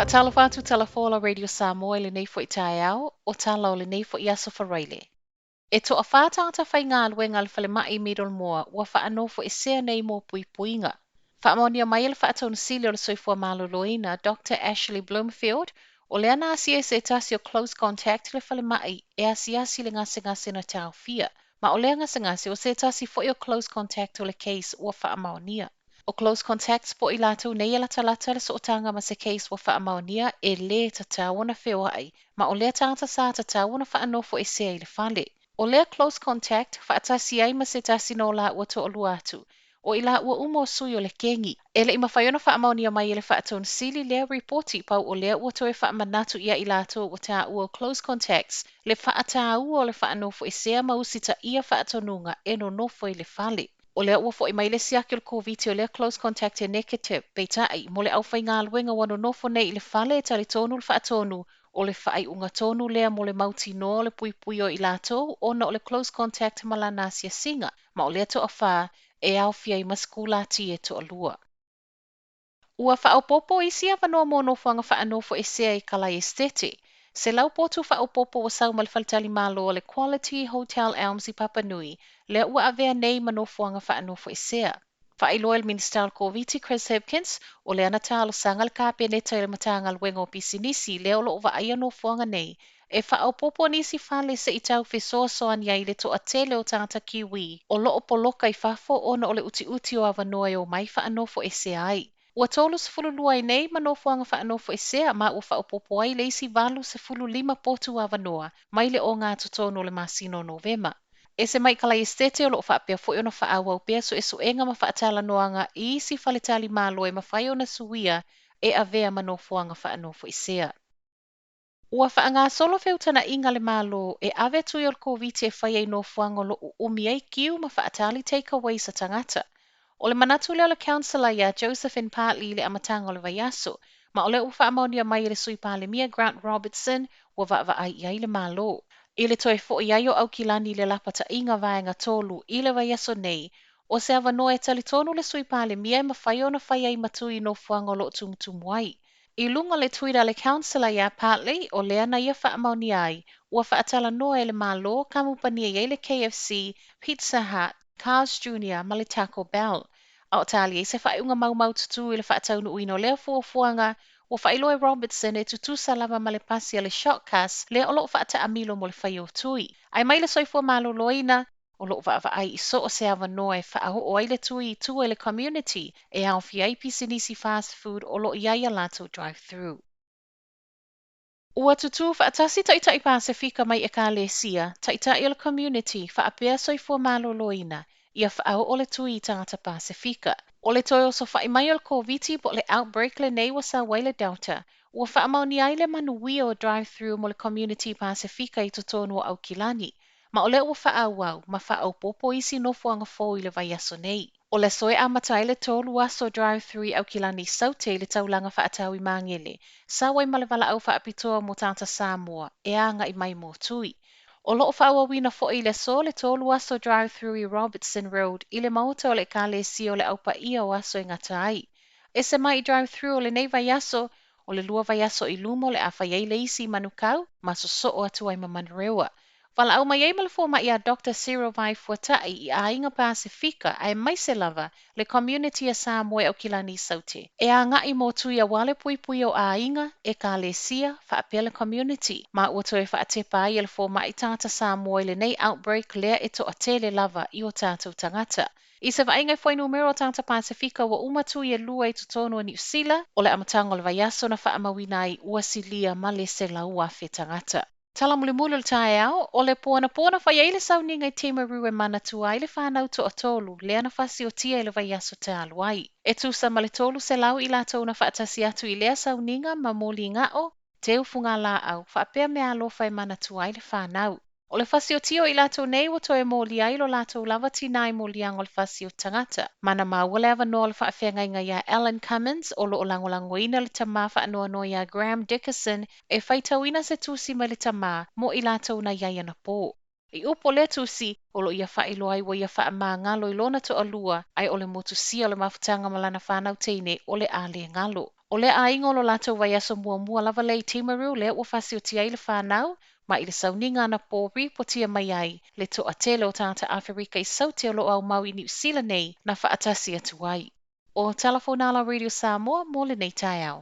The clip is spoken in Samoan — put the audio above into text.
Faatalofa atu Tala Fola Radio Samoa i lenei foi taeao, o tala o lenei foi aso Faraile. E toafā tagata faigaluega a le falemai i Middlemore ua faanofoesea nei mo puipuiga. Faamaonia mai e le Faatonu Sili o le Soifua Maloloina, Doctor Ashley Bloomfield, o lea na asia e se tasi o close contact le falemai e asiasi le gasegase na taofia. Ma o lea gasegase o se tasi foi o close contact o le case ua faamaonia. O close contacts po o i latou nei e latalata le sootaga ma se case ua faamaonia e lē tatau ona feoai, ma o lea tagata sa tatau ona faanofoesea i le fale. O lea close contact, faatasi ai ma se tasi na o laua toalua atu, o i laua uma o sui o le kegi. E le i mafai ona faamaonia mai e le Faatonu Sili lea ripoti, pau o lea ua toe faamanatu ia i latou ua taua o close contacts le faataua o le faanofoesea ma usitaia faatonuga e nonofo i le fale. O lea ua foi mai le siaki o le Koviti o lea close contact e negative, peitai, mo le aufaigaluega ua nonofo nei i le fale e talitonu le Faatonu o le faaiuga tonu lea mo le mautinoa o le puipui o i latou ona o le close contact ma lana asiasiga, ma o lea toafā e aofia ai ma sikulati e toalua. Ua faaopoopo isi avanoa mo nofoaga faanofoesea i Kalai Esitete. 100 potu faaopoopo ua sau ma le faletalimalo o le Quality Hotel Elms i Papanui, lea ua avea nei ma nofoaga faanofoesea. Faailoa e le Minisita o le Koviti Chris Hipkins, o lea na talosaga le Kapeneta i le Matagaluega o Pisinisi lea o lo o vaaia nofoaga nei e faaopoopo nisi fale se i tau fesoasoani ai i le toatele o tagata Kiwi o lo o poloka i fafo ona o le utiuti o avanoa e omai faanofoesea ai. Ua 32 ai nei ma nofoaga faanofoesea ma ua faaopoopo ai le isi 85 potu avanoa mai le ogatotonu o le masina o Novema. Ese mai Kalai Esitete o lo o faapea foi ona faaauau pea suesuega ma faatalanoaga i isi faletalimalo e mafai ona suia e avea ma nofoaga faanofoesea. Ua faagasolo feutagaiga a le Malo e ave tui o le Koviti e fai ai nofoaga o lo o uumi ai kiu ma faatali takeaways a tagata. O le manatu lea o le Councillor ia Josephine Partley i le amataga o le vaiaso, ma o lea ua faamaonia mai e le Sui Palemia Grant Robertson ua vaavaai i ai le Malo. I le toe foi ai o Aukilani i le lapataiga vaega 3 i le vaiaso nei, o se avanoa e talitonu le Sui Palemia e mafai ona fai ai ma tui i nofoaga o lo o tumutumu ai. I luga o le Twitter a le Councillor ia Partley, o lea na ia faamaonia ai, ua faatalanoa e le Malo kamupani e i ai le KFC, Pizza Hut, Carl's Junior ma le Taco Bell. A o tali ai se faaiuga maumaututu i le faataunuuina o lea fuafuaga, ua faailoa e Robertson e tutusa lava ma le pasi a le Shotcast lea o lo o faataamilo mo le fai o tui. Ae mai le soifua maloloina, o lo o vaavaai i so o se avanoa e faaoo ai le tui i tua i le community e aofia ai pisinisi fast food o lo o i ai a latou drive-thru. Ua tutū faatasi taitai Pasefika mai Ekalesia, taitai o le community, faapea soifua maloloina, ia faaoo le tui i tagata Pasefika. O le toe osofai mai o le Koviti po o le outbreak lenei ua sau ai le Delta, ua faamaonia ai le manuia o drive-thru mo le community Pasefika i totonu o Aukilani, ma o lea ua faaauau ma faaopoopo isi nofoaga fou i le vaiaso nei. O le aso e amata ai le 3 aso drive-thru i Aukilani Saute i le taulaga faatau i Magele, sau ai ma le valaau faapitoa mo tagata Samoa e agai mai mo tui. O lo o faaauauina foi i le aso le 3 aso drive-thru i Robertson Road i le maota o le Ekalesia o le Au Paia o Aso e Gata Ai. Ese mai i drive-thru o lenei vaiaso, o le 2 vaiaso i luma o le a fai ai le isi i Manukau ma sosoo atu ai ma Manurewa. Valaau mai ai ma le fomai a Doctor Cyril Vai Fuatai i aiga Pasefika aemaise lava le community a Samoa i Aukilani Saute e agai mo tui aua le puipui o aiga, ekalesia, faapea le community ma ua toe faatepa ai e le fomai tagata Samoa i lenei outbreak lea e toatele lava i o tatou tagata. I se vaaiga i fuainumera o tagata Pasefika ua uma tui e 2 i totonu o Niu Sila, o le amataga o le vaiaso na faamauina ai ua silia ma le 100,000 tagata. Tala mulimuli o le taeao, o le po anapo na fai ai le sauniga i Timaru e manatua ai le fanau toatolu lea na fasiotia i le vaiaso talu ai. E tusa ma le 300 i latou na faatasi atu i lea sauniga ma moligao, teu fugalaau, faapea mea alofa e manatua ai le fanau. O le fasiotia o i latou nei ua toe molia ai lo latou lava tinā i moliaga o le fasi o tagata. Ma na maua le avanoa o le faafeagaiga iā Alan Cummins o lo o lagolagoina le tamā faanoanoa iā Graham Dickerson e faitauina se tusi mai le tamā mo i latou na i ai anapo. I upu o lea tusi, o lo o ia faailoa ai ua ia faamagalo i lona toalua, ae o le motusia o le mafutaga ma lana fanau teine o le a le galo. O lea aiga o lo latou vaiaso muamua lava lea i Timaru lea ua faasiotia ai le fanau, ma i le sauniga anapo ripotia mai ai le toatele o tagata Aferika i Saute o lo o aumau i Niu Sila nei na faatasi atu ai. O tala fou na a la Radio Samoa mo lenei taeao.